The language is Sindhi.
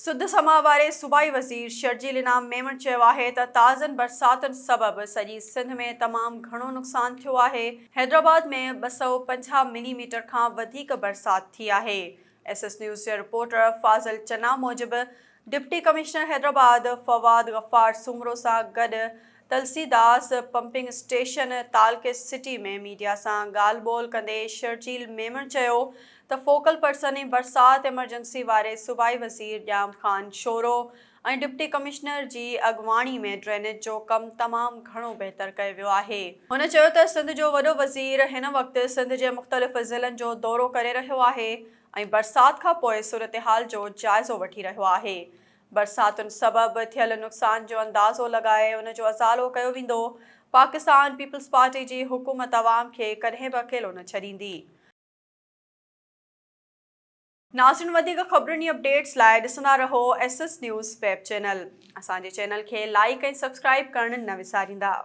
سڌ سماء واري صوبائي وزير شرجيل انعام ميمڻ چيو آهي ته تازن برساتن سبب سڄي سنڌ ۾ تمام گهڻو نقصان ٿيو آهي، حيدرآباد ۾ 250 ملي ميٽر کان وڌيڪ برسات ٿي آهي. ايس ايس نيوز جي رپورٽر فاضل چنا موجب ڊپٽي ڪمشنر حيدرآباد فواد غفار سومرو سان گڏ تلسي داس پمپنگ اسٽيشن تعلقي سٽي ۾ ميڊيا سان ڳالهه ٻولهه ڪندي شرجيل ميمڻ چيو ته فوڪل پرسن ۽ برسات ايمرجنسي واري صوبائي وزير ڄام خان شورو ۽ ڊپٽي ڪمشنر جي اڳواڻي ۾ ڊرينيج جو ڪم تمام گهڻو بهتر ڪيو ويو آهي. هن چيو ته سنڌ جو وڏو وزير هن وقت سنڌ جي مختلف ضلعن جو دورو ڪري رهيو آهي ۽ برسات کانپوء صورتحال جو جائزو وٺي رهيو آهي. برساتن سبب ٿيل نقصان جو اندازو لڳائي ان جو ازالو ڪيو ويندو، پاڪستان پيپلز پارٽي جي حڪومت عوام کي ڪڏهن به اڪيلو نه ڇڏيندي. ناظرين وڌيڪ خبرن ۽ اپڊيٽس لاء ڏسندا رهو S S news web channel. اسان جي چينل کي لائيڪ ۽ سبسڪرائيب ڪرڻ نه وساريندا.